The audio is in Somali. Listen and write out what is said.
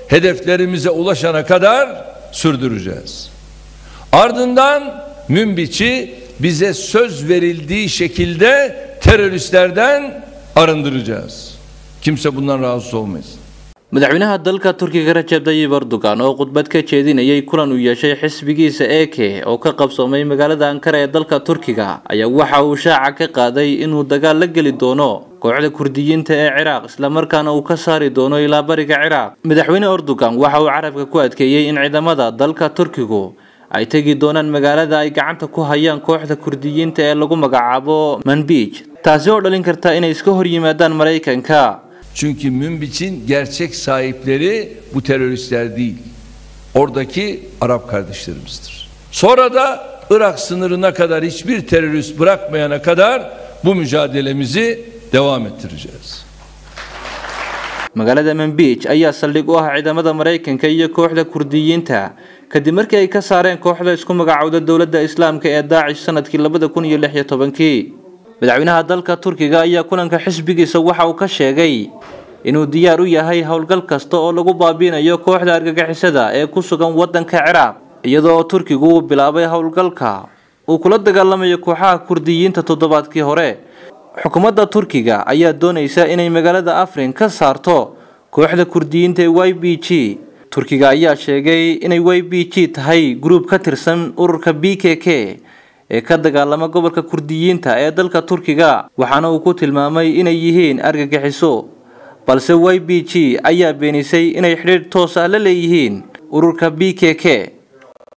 hedeflerimize ulaşana kadar sürdüreceğiz. Ardından Münbiç'i bize söz verildiği şekilde teröristlerden arındıracağız. Kimse bundan rahatsız olmasın. Madaxweynaha dalka Turkiga Recep Tayyip Erdogan oo khudbad ka jeedinayay kulan uu yeeshay xisbigiisa AK oo ka qabsoomay magaalada Ankara ee dalka Turkiga ayaa waxa uu shaaca ka qaaday inuu dagaal la geli doono kooxda Kurdiyiinta ee Ciraaq, isla markaana uu ka saari doono ilaa bariga Ciraaq. Madaxweyne Erdogan waxa uu carabka ku adkeeyay in ciidamada dalka Turkigu ay tegi doonaan magaalada ay gacanta ku hayaan kooxda Kurdiyiinta ee lagu magacaabo Manbij, taasi oo dhalin karta inay iska hor yimaadaan Maraykanka. Çünkü Münbiç'in gerçek sahipleri bu teröristler değil. Oradaki Arap kardeşlerimizdir. Sonra da Irak sınırına kadar hiçbir terörist bırakmayana kadar bu mücadelemizi devam ettireceğiz. Magaalada Manbij ayaa saldhig u ah ciidamada Maraykanka iyo kooxda Kurdiyiinta kadib markii ay ka saareen kooxda isku magacowda dowladda Islaamka ee Daacish sanadkii 2016-kii. Madaxweynaha dalka Turkiga ayaa kulanka xisbigiisa waxa uu ka sheegay inuu diyaar u yahay howlgal kasta oo lagu baabiinayo kooxda argagixisada ee ku sugan wadanka Ciraaq, iyadoo Turkigu uu bilaabay howlgalka uu kula dagaalamayo kooxaha Kurdiyiinta toddobaadkii hore. Xukuumadda Turkiga ayaa doonaysa inay magaalada Afrin ka saarto kooxda Kurdiyiinta ee YPG. Turkiga ayaa sheegay inay YPG tahay gruub ka tirsan ururka PKK ee ka dagaalama gobolka Kurdiyiinta ee dalka Turkiga, waxaana uu ku tilmaamay inay yihiin argagixiso, balse YPG ayaa beenisay inay xidhiidh toos ah la leeyihiin ururka PKK.